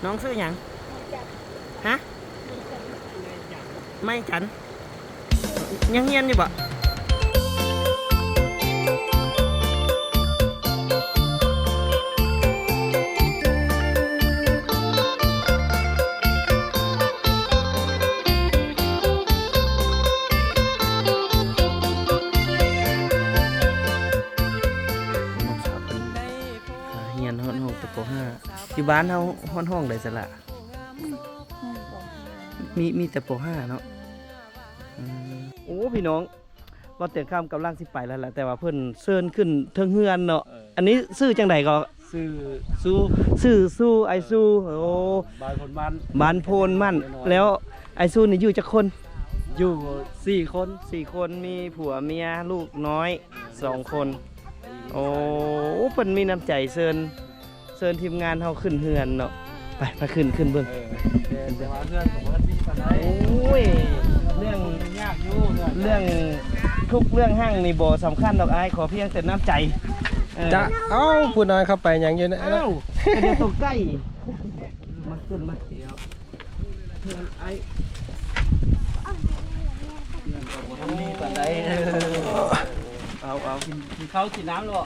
ນ້ອງຊື່ຫຍັງ? ຮະ? ໄມ້ຈັນ. ຍັງຮຽນຢູ່ບໍ່? ຮຽນຮອດຫ້ອງແຕ່ ປໍຫ້າ. ຢູ່ບ້ານເຮົາຮອດຫ້ອງໃດຊັ້ນລະ? ມີ ມີແຕ່ ປໍຫ້າ ເນາະ. ອືມ ໂອ້ ພີ່ນ້ອງ ບ່າວແຕງຄຳກຳລັງຊິໄປແລ້ວລະ ແຕ່ວ່າເພິ່ນເຊີນຂຶ້ນເທິງເຮືອນເນາະ. ເອີ ອັນນີ້ຊື່ຈັ່ງໃດກໍ? ຊື່ ຊູ ຊື່ຊູ ອ້າຍຊູ. ໂອ້ ບ້ານໂພນໝັ້ນ ບ້ານໂພນໝັ້ນ. ແລ້ວອ້າຍຊູນີ້ຢູ່ຈັກຄົນ? ຢູ່ສີ່ຄົນ ສີ່ຄົນ ມີຜົວເມຍ ລູກນ້ອຍສອງຄົນ. ໂອ້ ເພິ່ນມີນ້ຳໃຈເຊີນ ເຊີນທີມງານເຮົາຂຶ້ນເຮືອນເນາະ. ໄປ ໄປຂຶ້ນ ຂຶ້ນເບິ່ງ. ເອີ ແຕ່ ແຕ່ວ່າເຮືອນກໍບໍ່ທັນມີປານໃດ. ໂອ້ຍ ເລື່ອງ ຍາກຢູ່ ເລື່ອງທຸກເລື່ອງຮ້າງນີ້ບໍ່ສຳຄັນດອກອ້າຍ ຂໍພຽງແຕ່ນ້ຳໃຈ. ເອີ ຈະ ເອົ້າ ຜູ້ນ້ອຍເຂົ້າໄປຫຍັງຢູ່ນະ? ເອົ້າ ກະດຽວຕົກໃກ້ ມາຂຶ້ນມາ. ເຮືອນອ້າຍ ເຮືອນກໍບໍ່ທັນມີປານໃດ. ເອົາ ເອົາ ກິນ ກິນເຂົ້າກິນນ້ຳແລ້ວບໍ່?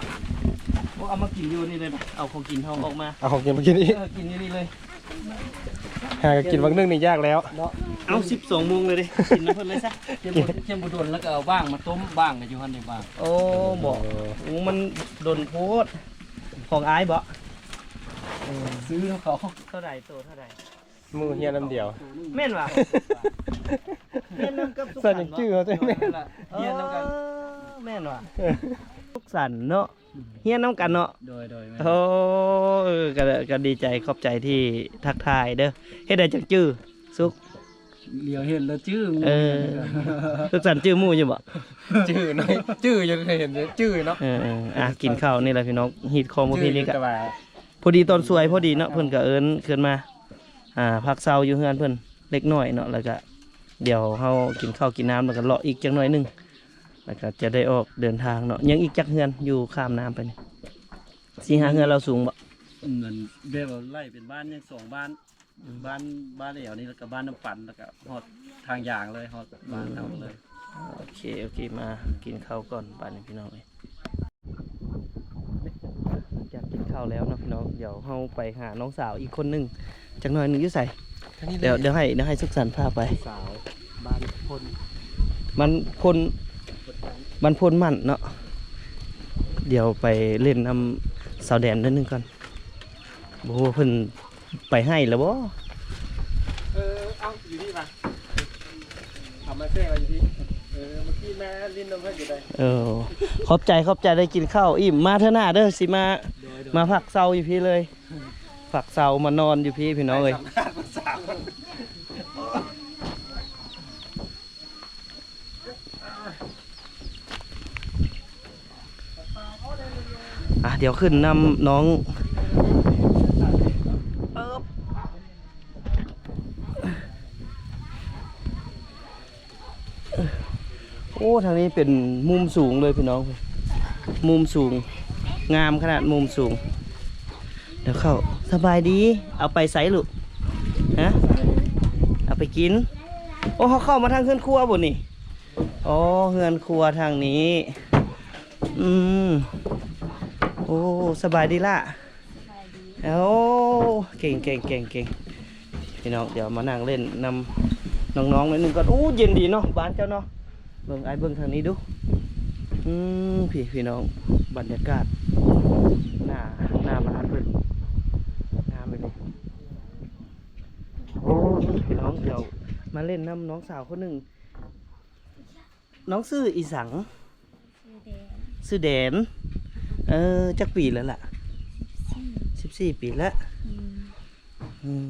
ໂອ້ ເອົາມາກິນຢູ່ນີ້ເລີຍ. ເອົາຂອງກິນເຮົາອອກມາ ເອົາຂອງກິນມາກິນອີກ. ເອີ ກິນຢູ່ນີ້ເລີຍ. ຫາກໍກິນບາງໜຶ່ງນີ້ຍາກແລ້ວເນາະ. ເອົາ ສິບສອງໂມງເລີຍເດ້ ກິນນຳເພິ່ນເລີຍຊະ. ທຽມບໍ່ ທຽມບໍ່ດົນແລ້ວກໍເອົາບ້າງມາຕົ້ມ ບ້າງກໍຢູ່ຫັ້ນເດ້ ບ້າງ. ໂອ້ ບໍ່ ເອີ ໂອ້ ມັນດົນໂພດ. ຂອງອ້າຍບໍ່? ເອີ ຊື້ເຂົາ. ເທົ່າໃດ ໂຕເທົ່າໃດ? ໝູ່ຮຽນນຳດຽວ ແມ່ນຫວາ? ຮຽນນຳກັບສຸກສັນ ສັນຍັງຈື່ເອົາແຕ່ແມ່ນ ຮຽນນຳກັນ. ເອີ ແມ່ນຫວາ? ສຸກສັນເນາະ ຮຽນນຳກັນເນາະ. ໂດຍ ໂດຍ ແມ່ນ. ໂອ້ ເອີ ກໍ ກໍດີໃຈ ຂອບໃຈທີ່ທັກທາຍເດີ. ເຮັດໃດຈັ່ງຈື່ ສຸກ? ຫຼຽວເຫັນແລ້ວຈື່. ເອີ ສຸກສັນຈື່ໝູ່ຢູ່ບໍ່? ຈື່ໜ້ອຍ ຈື່ຢູ່ ເຄີຍເຫັນຈື່ເນາະ. ເອີ ເອີ ອ່ະ ກິນເຂົ້ານີ້ແຫຼະພີ່ນ້ອງ ຮີດຄອງປະເພນີ ກໍພໍດີຕອນສວຍພໍດີເນາະ ເພິ່ນກໍເອີ້ນຂຶ້ນມາ ອ່າ ພັກເຊົາຢູ່ເຮືອນເພິ່ນເລັກນ້ອຍເນາະ. ແລ້ວກະດຽວເຮົາກິນເຂົ້າກິນນ້ຳ ແລ້ວກະເລາະອີກຈັກໜ້ອຍໜຶ່ງ ແລ້ວກະຈະໄດ້ອອກເດີນທາງເນາະ. ຍັງອີກຈັກເຮືອນຢູ່ຂ້າມນ້ຳໄປນີ້? ສີ່ຫ້າເຮືອນ. ລາວສູງບໍ່? ມັນແບບວ່າໄລ່ເປັນບ້ານ ຍັງສອງບ້ານ. ບ້ານ ບ້ານແອວນີ້ ແລ້ວກະບ້ານນ້ຳປັນ ແລ້ວກະຮອດທາງຢາງເລີຍ ຮອດບ້ານເຮົາເລີຍ. ໂອເຄ ໂອເຄ ມາກິນເຂົ້າກ່ອນບາດນີ້ພີ່ນ້ອງເອີຍ. ຫຼັງຈາກກິນເຂົ້າແລ້ວເນາະພີ່ນ້ອງ ດຽວເຮົາໄປຫານ້ອງສາວອີກຄົນໜຶ່ງຈັກໜ້ອຍໜຶ່ງ. ຢູ່ໃສ? ທາງນີ້ແຫຼະ. ດຽວ ດຽວໃຫ້ ດຽວໃຫ້ສຸກສັນພາໄປ. ສາວບ້ານໂພນ ບ້ານໂພນ ບ້ານໂພນໝັ້ນເນາະ. ດຽວໄປຫຼິ້ນນຳສາວແດນໜ້ອຍໜຶ່ງກ່ອນ ບໍ່ຮູ້ວ່າເພິ່ນ ໄປໃຫ້ແລ້ວບໍ່? ເອີ ເອົ້າ ຢູ່ນີ້ຫວາ? ເອົາມາແຊ່ໄວ້ຢູ່ນີ້. ເອີ ເມື່ອກີ້ແມ່ຫຼິ້ນນຳເພິ່ນຢູ່ໃດ. ເອີ ຂອບໃຈ ຂອບໃຈ ໄດ້ກິນເຂົ້າອີ່ມ ມາເທື່ອໜ້າເດີ ຊິມາ. ໂດຍ ໂດຍ ມາພັກເຊົາຢູ່ພີ້ເລີຍ ພັກເຊົາມານອນຢູ່ພີ້ພີ່ນ້ອງເອີຍ. ໄປສຳພາດຜູ້ສາວ. ອ່ະ ດຽວຂຶ້ນນຳນ້ອງ. ໂອ້ ທາງນີ້ເປັນມຸມສູງເລີຍພີ່ນ້ອງ ມຸມສູງ ງາມຂະໜາດ ມຸມສູງ. ດຽວເຂົ້າ. ສະບາຍດີ. ເອົາໄປໃສລູກ? ຮະ? ເອົາໄປກິນ. ໂອ້ ເຮົາເຂົ້າມາທາງເຮືອນຄົວບໍ່ນີ້? ອໍ ເຮືອນຄົວທາງນີ້. ອືມ ໂອ້ ສະບາຍດີລະ. ໂອ້ ເກັ່ງ ເກັ່ງ ເກັ່ງ ເກັ່ງ ພີ່ນ້ອງ. ດຽວມານັ່ງຫຼິ້ນນຳນ້ອງໆໜ້ອຍໜຶ່ງກ່ອນ. ໂອ້ ເຢັນດີເນາະ ບ້ານເຈົ້າເນາະ. ເບິ່ງ ອ້າຍເບິ່ງທາງນີ້ດູ. ອືມ ພີ່ ພີ່ນ້ອງ ບັນຍາກາດໜ້າ ໜ້າບ້ານເພິ່ນ ງາມອີ່ຫຼີ. ໂອ້ ພີ່ນ້ອງ ດຽວມາຫຼິ້ນນຳນ້ອງສາວຄົນໜຶ່ງ. ນ້ອງຊື່ອີ່ສັງ? ຊື່ແດນ. ຊື່ແດນ. ເອີ ຈັກປີແລ້ວລະ? ສິບສີ່ ສິບສີ່ປີແລ້ວ. ອືມ ອືມ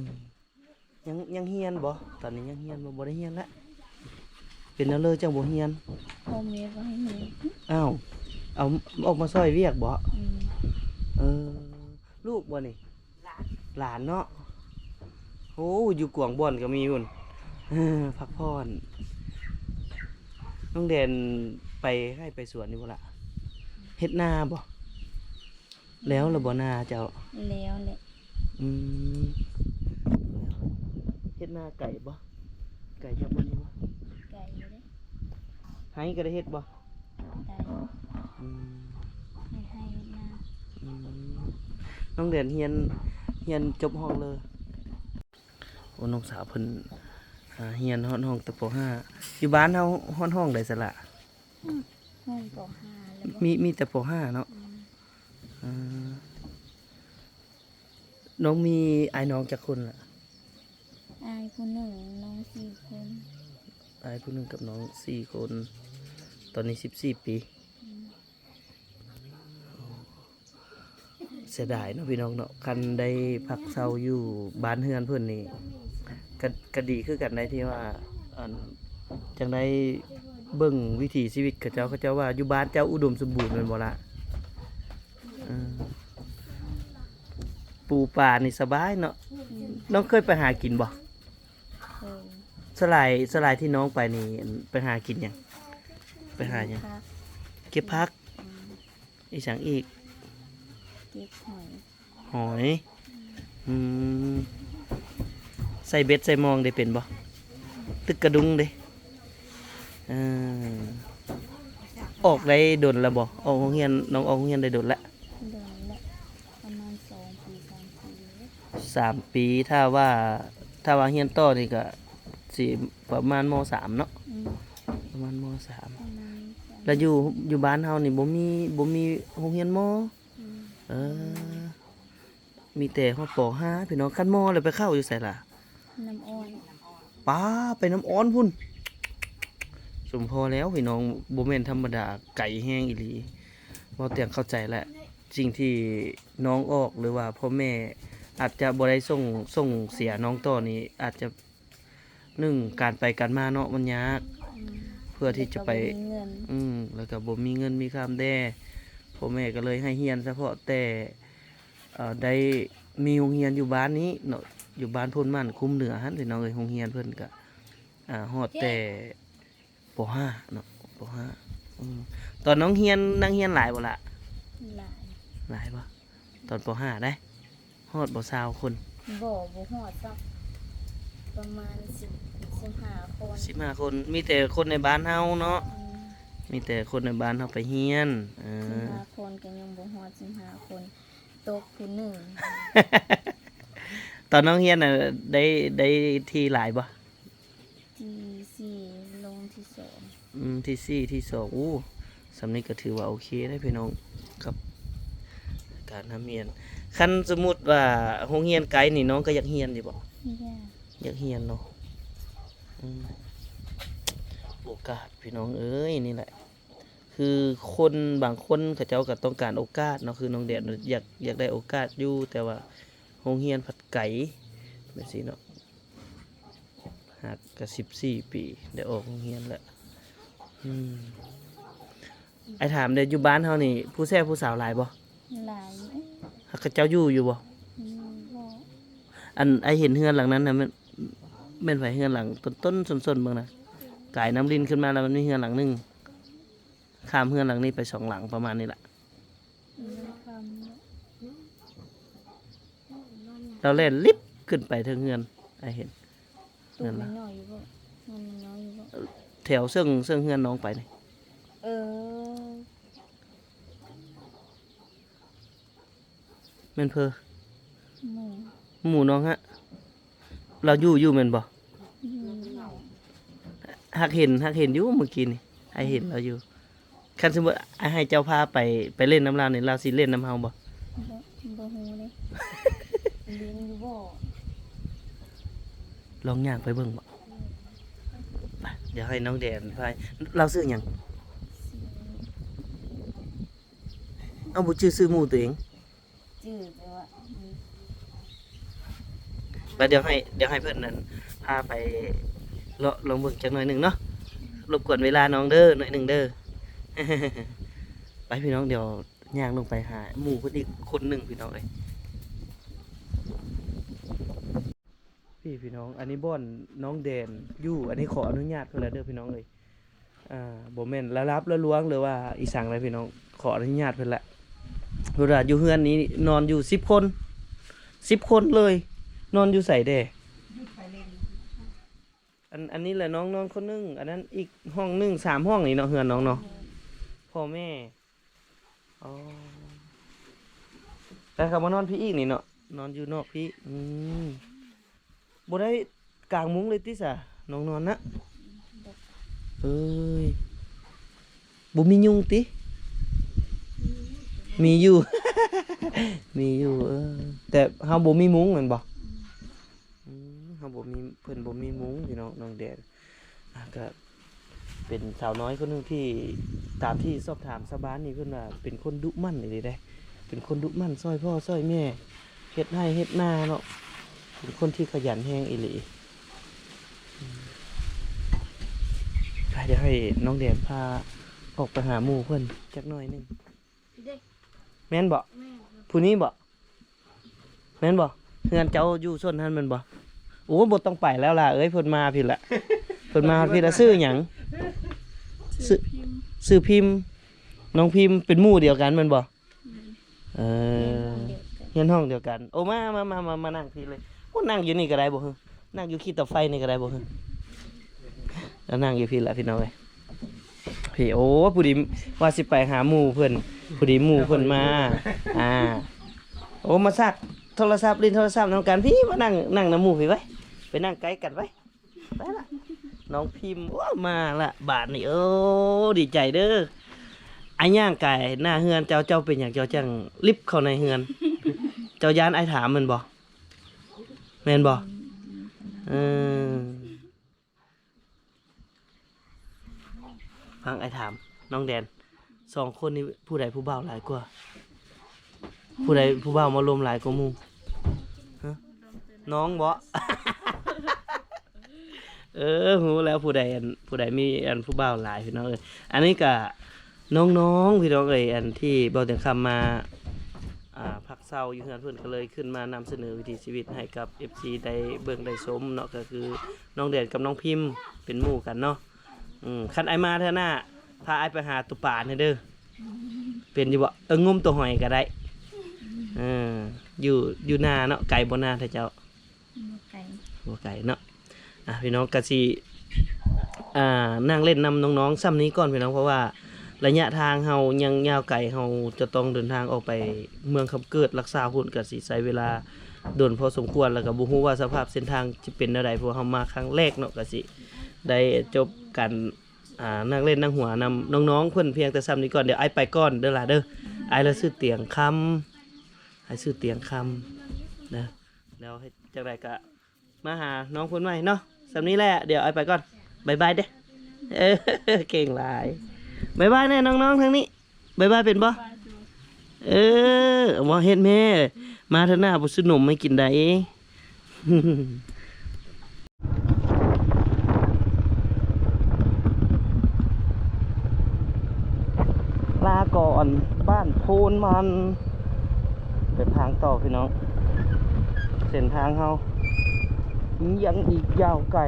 ຍັງ ຍັງຮຽນບໍ່? ຕອນນີ້ຍັງຮຽນບໍ່? ບໍ່ໄດ້ຮຽນລະ. ເປັນແນວເລີຈັ່ງບໍ່ຮຽນ? ພໍ່ແມ່ບໍ່ໃຫ້ຮຽນ. ອ້າວ ເອົາ ອອກມາຊ່ອຍວຽກບໍ່? ອືມ ເອີ ລູກບໍ່ນີ້? ຫຼານ ຫຼານເນາະ. ໂອ້ ຢູ່ກວາງບ່ອນກໍມີພຸ້ນ. ເອີ ພັກຜ່ອນ. ນ້ອງແດນໄປໄຮ່ໄປສວນຢູ່ບໍ່ລະ? ເຮັດນາບໍ່? ແລ້ວລະບໍ່ນາເຈົ້າ? ແລ້ວແຫຼະ. ອືມ ໄກບໍ່? ໄກຈາກບ່ອນນີ້ບໍ່? ໄກຢູ່ເດ້. ໄຮ່ກໍໄດ້ເຮັດບໍ່? ໄດ້. ອືມ ເຮັດໄຮ່ເຮັດນາ. ອືມ ນ້ອງແດນຮຽນ ຮຽນຈົບຫ້ອງເລີ? ໂອ້ ນ້ອງສາວເພິ່ນ ອ່າ ຮຽນຮອດຫ້ອງແຕ່ ປໍຫ້າ. ຢູ່ບ້ານເຮົາຮອດຫ້ອງໃດຊັ້ນລະ? ຮອດ ຫ້ອງ ປໍຫ້າແລ້ວບໍ່? ມີ ມີແຕ່ ປໍຫ້າເນາະ. ອືມ ອ່າ ນ້ອງມີອ້າຍນ້ອງຈັກຄົນລະ? ອ້າຍຜູ້ໜຶ່ງ ນ້ອງສີ່ຄົນ. ອ້າຍຜູ້ໜຶ່ງກັບນ້ອງສີ່ຄົນ. ຕອນນີ້ສິບສີ່ປີ. ອືມ ເສຍດາຍເນາະພີ່ນ້ອງເນາະ, ຄັນໄດ້ພັກເຊົາຢູ່ບ້ານເຮືອນເພິ່ນນີ້ ກະ ກະດີຄືກັນໄດ໋ ທີ່ວ່າ ອັນ ຈັ່ງໄດ້ເບິ່ງວິຖີຊີວິດເຂົາເຈົ້າ. ເຂົາເຈົ້າວ່າຢູ່ບ້ານເຈົ້າອຸດົມສົມບູນແມ່ນບໍ່ລະ? ເອີ ປູປານີ້ສະບາຍເນາະ. ອືມ ນ້ອງເຄີຍໄປຫາກິນບໍ່? ເຄີຍ. ສ່ວນຫຼາຍ ສ່ວນຫຼາຍທີ່ນ້ອງໄປນີ້ ໄປຫາກິນຫຍັງ? ໄປຫາຫຍັງ? ເກັບຜັກ. ເກັບຜັກ. ອືມ ອີກຫຍັງອີກ? ເກັບຫອຍ. ຫອຍ. ອືມ ໃສ່ເບັດໃສ່ມອງໄດ້ເປັນບໍ່? ຕຶກກະດຸງເດ້. ເອີ ອອກໄດ້ດົນແລ້ວບໍ່? ອອກໂຮງຮຽນ ນ້ອງອອກໂຮງຮຽນໄດ້ດົນແລ້ວ? ດົນແລ້ວ ປະມານສອງປີ ສາມປີ. ສາມປີ. ຖ້າວ່າ ຖ້າວ່າຮຽນຕໍ່ນີ້ກະຊິປະມານ ມໍສາມ ເນາະ. ອືມ ປະມານ ມໍສາມ. ປະມານ ແລ້ວຢູ່ ຢູ່ບ້ານເຮົານີ້ບໍ່ມີ ບໍ່ມີໂຮງຮຽນ ມໍ? ອືມ ເອີ ມີແຕ່ຮອດ ປໍຫ້າ ພີ່ນ້ອງ. ຄັນມໍແລ້ວໄປເຂົ້າຢູ່ໃສລະ? ນ້ຳອ່ອນ. ປ້າ ໄປນ້ຳອ່ອນພຸ້ນ. ສົມພໍແລ້ວພີ່ນ້ອງ, ບໍ່ແມ່ນທຳມະດາ, ໄກແຮງອີ່ຫຼີ. ເວົ້າແຕ່ງເຂົ້າໃຈແຫຼະ, ສິ່ງທີ່ນ້ອງອອກ ຫຼືວ່າພໍ່ແມ່ອາດຈະບໍ່ໄດ້ສົ່ງ ສົ່ງເສຍນ້ອງຕໍ່ນີ້ ອາດຈະ ໜຶ່ງ ການໄປການມາເນາະ ມັນຍາກ. ອືມ ເພື່ອທີ່ຈະໄປ ແລ້ວກໍບໍ່ມີເງິນ. ອືມ ແລ້ວກໍບໍ່ມີເງິນມີຄຳແດ່. ພໍ່ແມ່ກໍເລີຍໃຫ້ຮຽນສະເພາະແຕ່ ເອີ ໄດ້ມີໂຮງຮຽນຢູ່ບ້ານນີ້ເນາະ, ຢູ່ບ້ານໂພນໝັ້ນຄຸ້ມເໜືອຫັ້ນ ພີ່ນ້ອງເອີຍ. ໂຮງຮຽນເພິ່ນກໍ ອ່າ ຮອດແຕ່ ປໍຫ້າ ເນາະ, ປໍຫ້າ. ອືມ ຕອນນ້ອງຮຽນ ນັກຮຽນຫຼາຍບໍ່ລະ? ຫຼາຍ. ຫຼາຍບໍ່? ຕອນ ປໍຫ້າ ໄດ໋ ຮອດບໍ່ ຊາວຄົນ? ບໍ່ ບໍ່ຮອດຊ້ຳ, ປະມານ ສິບ ສິບຫ້າຄົນ. ສິບຫ້າຄົນ. ມີແຕ່ຄົນໃນບ້ານເຮົາເນາະ. ອືມ ມີແຕ່ຄົນໃນບ້ານເຮົາໄປຮຽນ. ເອີ ສິບຫ້າຄົນກໍຍັງບໍ່ຮອດສິບຫ້າຄົນ, ຕົກຜູ້ໜຶ່ງ. ຕອນນ້ອງຮຽນນະ ໄດ້ ໄດ້ທີ່ຫຼາຍບໍ່? ທີສີ່ ລົງທີສອງ. ອືມ ທີສີ່ ທີສອງ. ໂອ້ ສ່ຳນີ້ກໍຖືວ່າໂອເຄເດ້ພີ່ນ້ອງ ກັບການຮ່ຳຮຽນ. ຄັນສົມມຸດວ່າໂຮງຮຽນໄກນີ້ ນ້ອງກໍຢາກຮຽນຢູ່ບໍ່? ຢາກ. ຢາກຮຽນເນາະ. ອືມ ໂອກາດພີ່ນ້ອງເອີຍ ນີ້ແຫຼະ. ຄືຄົນບາງຄົນເຂົາເຈົ້າກໍຕ້ອງການໂອກາດເນາະ, ຄືນ້ອງແດນ ອືມ ຢາກ ຢາກໄດ້ໂອກາດຢູ່ ແຕ່ວ່າໂຮງຮຽນພັດໄກ ແບບຊີ້ເນາະ. ຫາກກໍສິບສີ່ປີໄດ້ອອກໂຮງຮຽນແລ້ວ. ອືມ ອ້າຍຖາມແດ່ ຢູ່ບ້ານເຮົານີ້ ຜູ້ແຊຜູ້ສາວຫຼາຍບໍ່? ຫຼາຍ. ຫາກເຂົາເຈົ້າຢູ່ຢູ່ບໍ່? ຢູ່. ອັນອ້າຍເຫັນເຮືອນຫຼັງນັ້ນນະ ແມ່ນ ແມ່ນໃຜ? ເຮືອນຫຼັງຕົ້ນໆ ສົ້ນໆ ເບິ່ງນະ, ກາຍນ້ຳລິນຂຶ້ນມາແລ້ວ ມັນມີເຮືອນຫຼັງໜຶ່ງ ຂ້າມເຮືອນຫຼັງນີ້ໄປສອງຫຼັງ ປະມານນີ້ລະ. ອືມ ລາວແລ່ນລິບຂຶ້ນໄປເທິງເຮືອນ ອ້າຍເຫັນ. ຕູ້ມັນນ້ອຍຢູ່ບໍ່? ມັນນ້ອຍຢູ່ບໍ່? ແຖວເຊິ່ງ ເຊິ່ງເຮືອນນ້ອງໄປນີ້. ເອີ ແມ່ນເພີ ໝູ່ ໝູ່ນ້ອງຫະ. ລາວຢູ່ຢູ່ແມ່ນບໍ່? ຢູ່. ຫາກເຫັນ ຫາກເຫັນຢູ່ມື້ກີ້ນີ້ ອ້າຍເຫັນລາວຢູ່. ຄັນສົມມຸດອ້າຍໃຫ້ເຈົ້າພາໄປ ໄປຫຼິ້ນນຳລາວນີ້ ລາວຊິຫຼິ້ນນຳເຮົາບໍ່? ບໍ່ ບໍ່ຮູ້ເດ້. ຫຼິ້ນຢູ່ບໍ່? ລອງຍ່າງໄປເບິ່ງບໍ່? ໄປ ດຽວໃຫ້ນ້ອງແດນພາ. ລາວຊື່ຫຍັງ? ເອົ້າ ບໍ່ຈື່ຊື່ໝູ່ຕົວເອງ? ຈື່ແຕ່ວ່າ ອືມ ແລ້ວດຽວໃຫ້ ດຽວໃຫ້ເພິ່ນນັ້ນພາໄປເລາະລອງເບິ່ງຈັກໜ້ອຍໜຶ່ງເນາະ. ລົບກວນເວລານ້ອງເດີ ໜ້ອຍໜຶ່ງເດີ. ໄປພີ່ນ້ອງ ດຽວຍ່າງລົງໄປຫາໝູ່ເພິ່ນອີກຄົນໜຶ່ງ ພີ່ນ້ອງເອີຍ. ພີ່ ພີ່ນ້ອງ ອັນນີ້ບ່ອນນ້ອງແດນຢູ່. ອັນນີ້ຂໍອະນຸຍາດເພິ່ນແລ້ວເດີພີ່ນ້ອງເອີຍ. ອ່າ ບໍ່ແມ່ນລະລາບລະລວງ ຫຼືວ່າອີ່ສັງໃດພີ່ນ້ອງ, ຂໍອະນຸຍາດເພິ່ນແຫຼະ. ເພິ່ນວ່າຢູ່ເຮືອນນີ້ນອນຢູ່ສິບຄົນ ສິບຄົນເລີຍ. ນອນຢູ່ໃສແດ່? ຢູ່ໄປເຫຼັ້ນ ອັນ ອັນນີ້ແຫຼະນ້ອງນອນຄົນໜຶ່ງ ອັນນັ້ນອີກຫ້ອງໜຶ່ງ ສາມຫ້ອງນີ້ເນາະ ເຮືອນນ້ອງເນາະ ແມ່ນ ພໍ່ແມ່ ອໍ ແຕ່ເຂົາມານອນພີ້ອີກນີ້ເນາະ ນອນຢູ່ນອກພີ້ ອືມ ບໍ່ໄດ້ກາງມຸ້ງເລີຍຕິສະ ນ້ອງນອນນະ? ເອີຍ ບໍ່ມີຍຸງຕິ? ມີຢູ່ ມີຢູ່ ເອີ ແຕ່ເຮົາບໍ່ມີມຸ້ງແມ່ນບໍ່? ອືມ ເຮົາບໍ່ມີ ເພິ່ນບໍ່ມີມຸ້ງພີ່ນ້ອງ ນ້ອງແດນ ອ່າ ກະເປັນສາວນ້ອຍຄົນໜຶ່ງທີ່ ຕາມທີ່ສອບຖາມຊາວບ້ານນີ້ ເພິ່ນວ່າເປັນຄົນດຸໝັ່ນອີ່ຫຼີເດ້ ເປັນຄົນດຸໝັ່ນ ຊ່ອຍພໍ່ຊ່ອຍແມ່ ເຮັດໄຮ່ເຮັດນາເນາະ ເປັນຄົນທີ່ຂະຫຍັນແຮງອີ່ຫຼີ. ອືມ ໄປ ດຽວໃຫ້ນ້ອງແດນພາອອກໄປຫາໝູ່ເພິ່ນຈັກໜ້ອຍໜຶ່ງ. ແມ່ນບໍ່? ແມ່ນ. ຜູ້ນີ້ບໍ່? ແມ່ນບໍ່? ເຮືອນເຈົ້າຢູ່ໂຊນຫັ້ນແມ່ນບໍ່? ໂອ້ ບໍ່ຕ້ອງໄປແລ້ວຫຼ້າເອີຍ ເພິ່ນມາພີ້ລະ ເພິ່ນມາພີ້ລະ. ຊື່ຫຍັງ? ຊື່ ຊື່ພິມ ຊື່ພິມ. ນ້ອງພິມເປັນໝູ່ດຽວກັນແມ່ນບໍ່? ແມ່ນ. ເອີ ຮຽນຫ້ອງດຽວກັນ. ໂອ້ ມາ ມາ ມາ ມາ ມານັ່ງພີ້ເລີຍ. ໂອ້ ນັ່ງຢູ່ນີ້ກໍໄດ້ບໍ່? ນັ່ງຢູ່ຂີ້ເຕົາໄຟນີ້ກໍໄດ້ບໍ່? ແລ້ວນັ່ງຢູ່ພີ້ລະພີ່ນ້ອງເອີຍ. ພີ້ ໂອ້ ພໍດີວ່າຊິໄປຫາໝູ່ເພິ່ນ ພໍດີໝູ່ເພິ່ນມາ ອ່າ ໂອ້ ມາຊັກໂທລະສັບ ຫຼິ້ນໂທລະສັບນຳກັນ. ພີ້ ມານັ່ງ ນັ່ງນຳໝູ່ພີ້ໄວ້ ໄປນັ່ງໃກ້ກັນໄວ້ ໄປລະ ນ້ອງພິມ. ໂອ້ ມາລະບາດນີ້ ໂອ້ ດີໃຈເດີ້. ອ້າຍຍ່າງກາຍໜ້າເຮືອນເຈົ້າ ເຈົ້າເປັນຫຍັງເຈົ້າຈັ່ງລິບເຂົ້າໃນເຮືອນ? ເຈົ້າຢ້ານອ້າຍຖາມແມ່ນບໍ່? ແມ່ນບໍ່? ເອີ. ຟັງອ້າຍຖາມ ນ້ອງແດນ ສອງຄົນນີ້ຜູ້ໃດຜູ້ບ່າວຫຼາຍກວ່າ? ຜູ້ໃດຜູ້ບ່າວມາລົມຫຼາຍກວ່າໝູ່? ຮະ ນ້ອງບໍ? ເອີ ຮູ້ແລ້ວຜູ້ໃດ ອັນ ຜູ້ໃດມີ ອັນ ຜູ້ບ່າວຫຼາຍ ພີ່ນ້ອງເອີຍ. ອັນນີ້ກະນ້ອງໆ ພີ່ນ້ອງເອີຍ ອັນທີ່ເບົາຕຽງຄຳມາ ອ່າ ພັກເຊົາຢູ່ເຮືອນເພິ່ນ ກໍເລີຍຂຶ້ນມານຳສະເໜີວິຖີຊີວິດໃຫ້ກັບເອັຟຊີໄດ້ເບິ່ງໄດ້ຊົມເນາະ. ກໍຄືນ້ອງແດນກັບນ້ອງພິມເປັນໝູ່ກັນເນາະ. ອືມ ຄັນອ້າຍມາເທື່ອໜ້າ ພາອ້າຍໄປຫາຕົວປາແດ່ເດີ້. ເປັນຢູ່ບໍ່? ເອີ ງົມຕົວຫອຍກໍໄດ້. ເອີ ຢູ່ ຢູ່ນາເນາະ. ໄກບໍ່ນາແທ້ເຈົ້າ? ບໍ່ໄກ ບໍ່ໄກເນາະ. ອ່ະ ພີ່ນ້ອງກະຊິ ອ່າ ນັ່ງຫຼິ້ນນຳນ້ອງໆ ສ່ຳນີ້ກ່ອນພີ່ນ້ອງ ເພາະວ່າໄລຍະທາງເຮົາຍັງຍາວໄກ ເຮົາຈະຕ້ອງເດີນທາງອອກໄປເມືອງຄຳເກີດ ຫຼັກຊາວພຸ້ນ ກະຊິໃຊ້ເວລາດົນພໍສົມຄວນ ແລ້ວກະບໍ່ຮູ້ວ່າສະພາບເສັ້ນທາງຊິເປັນແນວໃດ ເພາະວ່າເຮົາມາຄັ້ງແລກເນາະ. ກະຊິໄດ້ຈົບການ ອ່າ ນັ່ງຫຼິ້ນນັ່ງຫົວນຳນ້ອງໆ ເພິ່ນພຽງແຕ່ສ່ຳນີ້ກ່ອນ. ດຽວອ້າຍໄປກ່ອນເດີ້ຫຼ້າເດີ້. ອ້າຍລະຊື່ຕຽງຄຳ ອ້າຍຊື່ຕຽງຄຳເດີ້. ແລ້ວເຮັດຈັ່ງໃດກະ ມາຫານ້ອງເພິ່ນໃໝ່ເນາະ. ສ່ຳນີ້ແຫຼະ ດຽວອ້າຍໄປກ່ອນ ບາຍບາຍເດີ້. ເອີ ເກັ່ງຫຼາຍ ບາຍບາຍແດ່ນ້ອງໆ ທາງນີ້ ບາຍບາຍເປັນບໍ່? ເອີ ເວົ້າເຮັດແມ່ ມາເທື່ອໜ້າບໍ່ຊື້ນົມໃຫ້ກິນໃດ. ລາກ່ອນ ບ້ານໂພນມັນ ເດີນທາງຕໍ່ພີ່ນ້ອງ. ເສັ້ນທາງເຮົາຍັງອີກຍາວໄກ.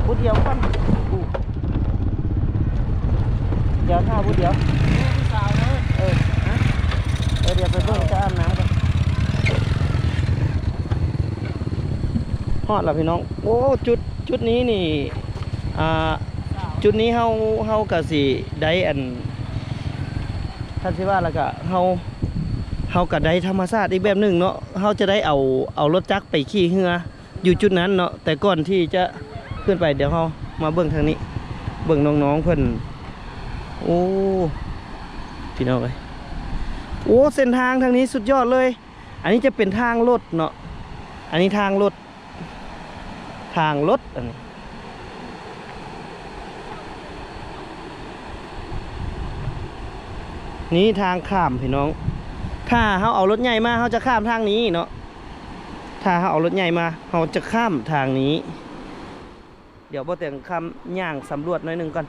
ຜູ້ດຽວກ່ອນ ດຽວຖ້າຜູ້ດຽວ ເອີ ຮະ ເອີ ດຽວໄປເບິ່ງ ຈະອາບນ້ຳກ່ອນ. ຮອດແລ້ວພີ່ນ້ອງ. ໂອ້ ຈຸດ ຈຸດນີ້ນີ້ ອ່າ ຈຸດນີ້ເຮົາ ເຮົາກະຊິໄດ້ອັນ ຄັນຊິວ່າແລ້ວກະເຮົາ ເຮົາກະໄດ້ທຳມະຊາດອີກແບບໜຶ່ງເນາະ. ເຮົາຈະໄດ້ເອົາ ເອົາລົດຈັກໄປຂີ່ເຮືອຢູ່ຈຸດນັ້ນເນາະ. ແຕ່ກ່ອນທີ່ຈະຂຶ້ນໄປ ດຽວເຮົາມາເບິ່ງທາງນີ້ ເບິ່ງນ້ອງໆ ເພິ່ນ. ໂອ້ ພີ່ນ້ອງເອີຍ ໂອ້ ເສັ້ນທາງທາງນີ້ສຸດຍອດເລີຍ. ອັນນີ້ຈະເປັນທາງລົດເນາະ ອັນນີ້ທາງລົດ. ທາງລົດອັນນີ້ ນີ້ທາງຂ້າມພີ່ນ້ອງ. ຖ້າເຮົາເອົາລົດໃຫຍ່ມາ ເຮົາຈະຂ້າມທາງນີ້ເນາະ. ຖ້າເຮົາເອົາລົດໃຫຍ່ມາ ເຮົາຈະຂ້າມທາງນີ້. ດຽວບໍ່ແຕ່ງຄຳຍ່າງສຳຫຼວດໜ້ອຍໜຶ່ງກ່ອນ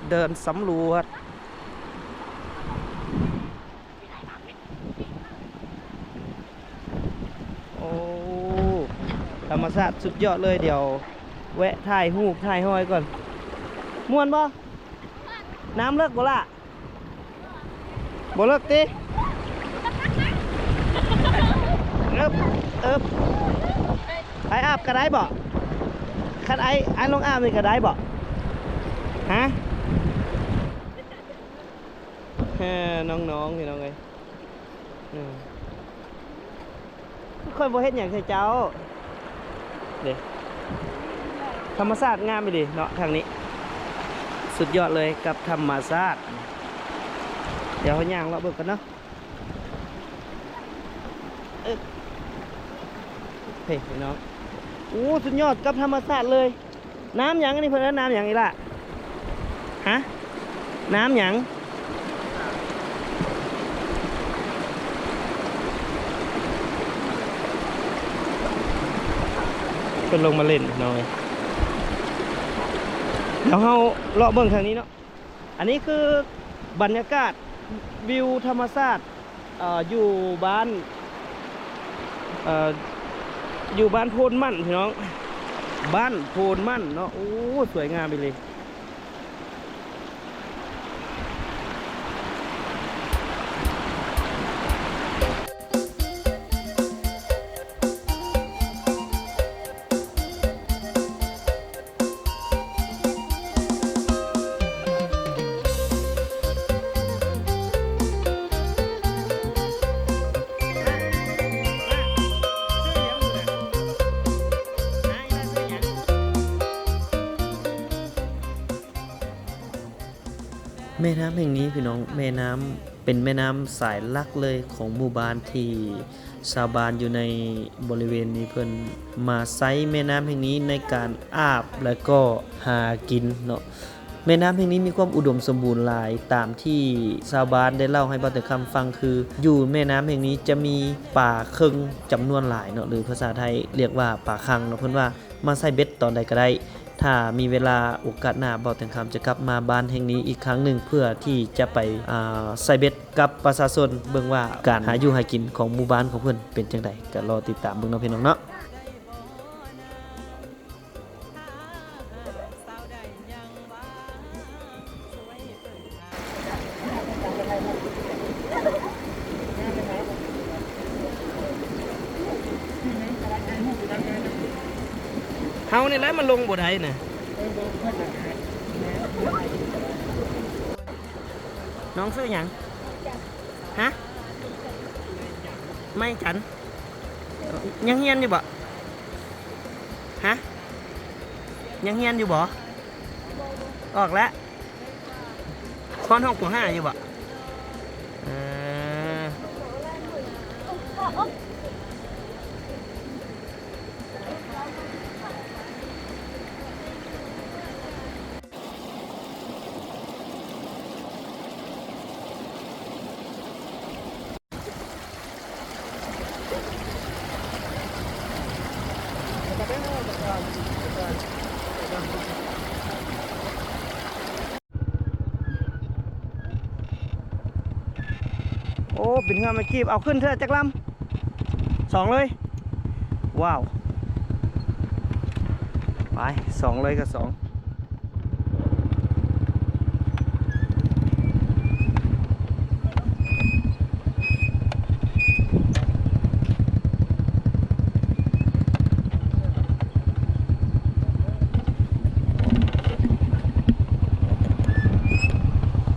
ເດີນສຳຫຼວດ. ໂອ້ ທຳມະຊາດສຸດຍອດເລີຍ. ດຽວແວະຖ່າຍຮູບຖ່າຍຮອຍກ່ອນ. ມ່ວນບໍ່? ນ້ຳເລິກບໍ່ລະ? ບໍ່ເລິກຕິ? ເອີບ ເອີບ ອ້າຍອາບກໍໄດ້ບໍ່? ຄັນອ້າຍ ອ້າຍລອງອາບນີ້ກໍໄດ້ບໍ່? ຮະ? ເອີ ນ້ອງໆ ພີ່ນ້ອງເອີຍ ເອີ ຂ້ອຍບໍ່ເຮັດຫຍັງໃສ່ເຈົ້າເດ້. ທຳມະຊາດງາມອີ່ຫຼີເນາະ ທາງນີ້ ສຸດຍອດເລີຍກັບທຳມະຊາດ. ດຽວເຮົາຍ່າງເລາະເບິ່ງກັນເນາະ. ເອີ ເຮີ້ຍ ພີ່ນ້ອງ ໂອ້ ສຸດຍອດກັບທຳມະຊາດເລີຍ. ນ້ຳຫຍັງອັນນີ້ ເພິ່ນເອີ້ນນ້ຳຫຍັງອີ່ຫຼ້າ? ຮະ? ນ້ຳຫຍັງ? ເພິ່ນລົງມາຫຼິ້ນເນາະ. ດຽວເຮົາເລາະເບິ່ງທາງນີ້ເນາະ. ອັນນີ້ຄືບັນຍາກາດວິວທຳມະຊາດ ເອີ ຢູ່ບ້ານ ເອີ ຢູ່ບ້ານໂພນໝັ້ນ ພີ່ນ້ອງ ບ້ານໂພນໝັ້ນເນາະ. ໂອ້ ສວຍງາມອີ່ຫຼີ. ແມ່ນ້ຳແຫ່ງນີ້ ພີ່ນ້ອງ ແມ່ນ້ຳ ເປັນແມ່ນ້ຳສາຍຫຼັກເລີຍຂອງໝູ່ບ້ານ ທີ່ຊາວບ້ານຢູ່ໃນບໍລິເວນນີ້ ເພິ່ນມາໃຊ້ແມ່ນ້ຳແຫ່ງນີ້ໃນການອາບ ແລະກໍຫາກິນເນາະ. ແມ່ນ້ຳແຫ່ງນີ້ມີຄວາມອຸດົມສົມບູນຫຼາຍ ຕາມທີ່ຊາວບ້ານໄດ້ເລົ່າໃຫ້ບ່າວແຕງຄຳຟັງ ຄືຢູ່ແມ່ນ້ຳແຫ່ງນີ້ຈະມີປາເຄິງຈຳນວນຫຼາຍເນາະ ຫຼືພາສາໄທລຽກວ່າປາຄັງເນາະ. ເພິ່ນວ່າມາໃສ່ເບັດຕອນໃດກໍໄດ້. ຖ້າມີເວລາໂອກາດໜ້າ ບ່າວແຕງຄຳຈະກັບມາບ້ານແຫ່ງນີ້ອີກຄັ້ງໜຶ່ງ ເພື່ອທີ່ຈະໄປ ອ່າ ໃສ່ເບັດກັບປະຊາຊົນ ເບິ່ງວ່າການຫາຢູ່ຫາກິນຂອງໝູ່ບ້ານຂອງເພິ່ນເປັນຈັ່ງໃດ. ກໍລໍຕິດຕາມເບິ່ງເນາະ ພີ່ນ້ອງເນາະ. ເຮົານີ້ແຫຼະມັນລົງບໍ່ໄດ້ນະ. ນ້ອງຊື່ຫຍັງ? ຮະ? ໄມ້ຈັນ. ຍັງຮຽນຢູ່ບໍ່? ຮະ? ຍັງຮຽນຢູ່ບໍ່? ອອກແລ້ວ. ຮອດຫ້ອງ ປໍຫ້າ ຢູ່ບໍ່? ເອີ. ໂອ້ ເປັນເຮືອໄມ້ກີບ. ເອົາຂຶ້ນເທື່ອຈັກລຳ? ສອງເລີຍ. ວ້າວ ໄປ ສອງເລີຍກໍສອງ.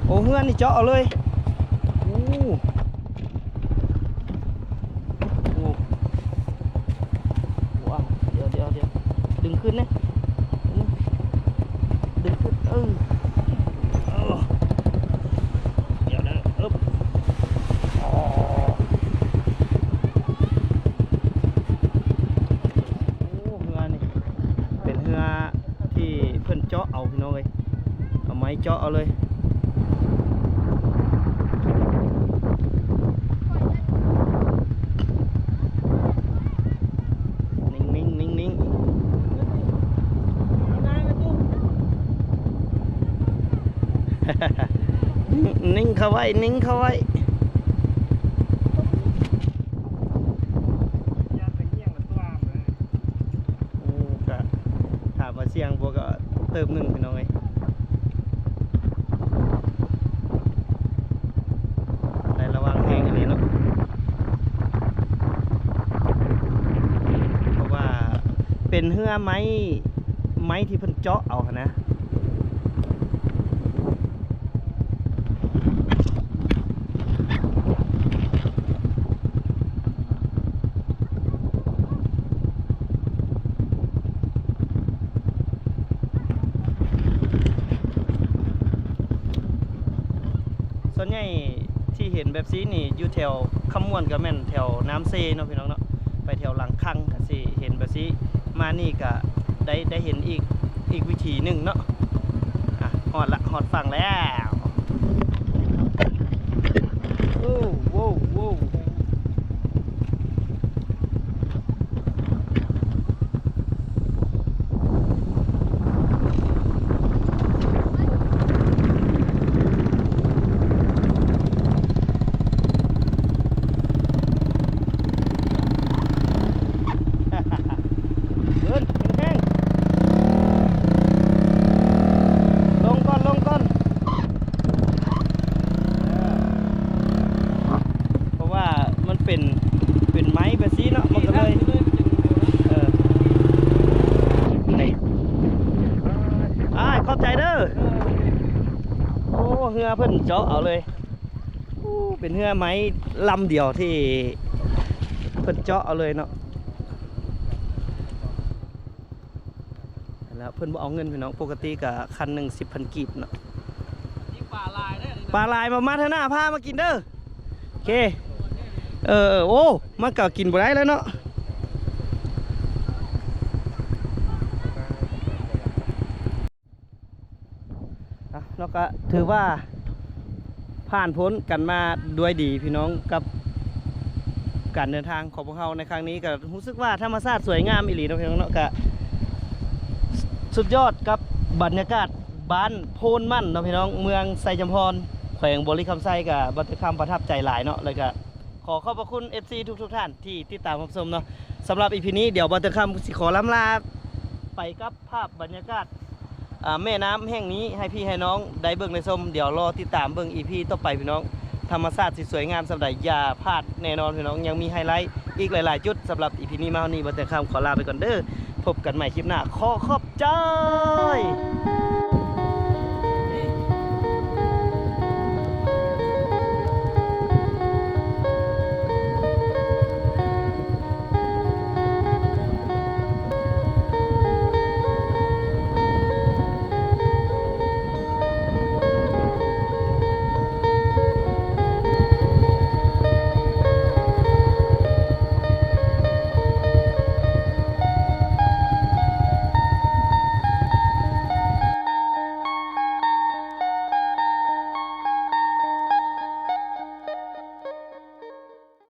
ໂອ້ ເຮືອນນີ້ເຈາະເອົາເລີຍ. ໂອ້ ໂອ້ ວ້າວ ດຽວ ດຽວ ດຽວ ດຶງຂຶ້ນເດ້ ດຶງຂຶ້ນ ເອີ ເອີ ດຽວເດີ ອຶບ ໂອ້ ໂອ້ ເຮືອນີ້ ເຈາະເອົາເລີຍ. ນິ່ງໆໆໆ ນິ່ງເຂົ້າໄວ້ ນິ່ງເຂົ້າໄວ້. ໂອ້ ກະຖາມວ່າສ່ຽງບໍ່ ກະເຕີບໜຶ່ງ ພີ່ນ້ອງເອີຍ. ໄດ້ລະວັງແຮງອີ່ຫຼີເນາະ ເພາະວ່າເປັນເຮືອໄມ້ ໄມ້ທີ່ເພິ່ນເຈາະເອົາຫັ້ນນະ. ສ່ວນໃຫຍ່ທີ່ເຫັນແບບຊີ້ນີ້ ຢູ່ແຖວຄຳມ່ວນ ກໍແມ່ນແຖວນ້ຳເຊເນາະ ພີ່ນ້ອງເນາະ. ໄປແຖວຫຼັງຄັງກໍຊິເຫັນແບບຊີ້ ມານີ້ກໍໄດ້ ໄດ້ເຫັນອີກ ອີກວິຖີໜຶ່ງເນາະ. ອ່ະ ຮອດລະ ຮອດຝັ່ງແລ້ວ. ໂອ້ ໂອ້ ໂອ້. ເດີນແຮງໆ ລົງກ່ອນ ລົງກ່ອນ. ເອີ ເພາະວ່າມັນເປັນ ເປັນໄມ້ແບບຊີ້ເນາະ ມັນກໍເລີຍ ເອີ ອ້າຍ ຂອບໃຈເດີ. ໂອ້ ເຮືອເພິ່ນເຈາະເອົາເລີຍ. ໂອ້ ເປັນເຮືອໄມ້ລຳດຽວທີ່ເພິ່ນເຈາະເອົາເລີຍເນາະ. ແລ້ວເພິ່ນບໍ່ເອົາເງິນ ພີ່ນ້ອງ ປົກກະຕິກະຄັນໜຶ່ງສິບພັນກີບເນາະ. ປາຫຼາຍເດີ ປາຫຼາຍ ມາ ມາເທື່ອໜ້າພາມາກິນເດີ. ໂອເຄ ເອີ ໂອ້ ມັນກໍກິນບໍ່ໄດ້ແລ້ວເນາະ. ອ່ະ ເນາະ ກະຖືວ່າຜ່ານພົ້ນກັນມາດ້ວຍດີພີ່ນ້ອງ ກັບການເດີນທາງຂອງພວກເຮົາໃນຄັ້ງນີ້ ກະຮູ້ສຶກວ່າທຳມະຊາດສວຍງາມອີ່ຫຼີເນາະພີ່ນ້ອງເນາະ. ກະສຸດຍອດກັບບັນຍາກາດບ້ານໂພນໝັ້ນເນາະພີ່ນ້ອງ ເມືອງໄຊຈຳພອນ ແຂວງບໍລິຄຳໄຊ. ກະບ່າວເຕີຄຳປະທັບໃຈຫຼາຍເນາະ ແລ້ວກະ ຂໍຂອບພະຄຸນເອັຟຊີທຸກໆທ່ານທີ່ຕິດຕາມຮັບຊົມເນາະ. ສຳລັບອີພີນີ້ ດຽວບ່າວເຕີຄຳຊິຂໍລ່ຳລາໄປກັບພາບບັນຍາກາດ ອາ ແມ່ນ້ຳແຫ່ງນີ້ໃຫ້ພີ່ໃຫ້ນ້ອງໄດ້ເບິ່ງໄດ້ຊົມ. ດຽວລໍຕິດຕາມເບິ່ງອີພີຕໍ່ໄປພີ່ນ້ອງ ທຳມະຊາດຊິສວຍງາມສ່ຳໃດ ຢ່າພາດແນ່ນອນພີ່ນ້ອງ. ຍັງມີໄຮໄລອີກຫຼາຍໆຈຸດ. ສຳລັບອີພີນີ້ມາຮອດນີ້ ບ່າວເຕີຄຳຂໍລາໄປກ່ອນເດີ ພົບກັນໃໝ່ຄລິບໜ້າ ຂໍຂອບໃຈ.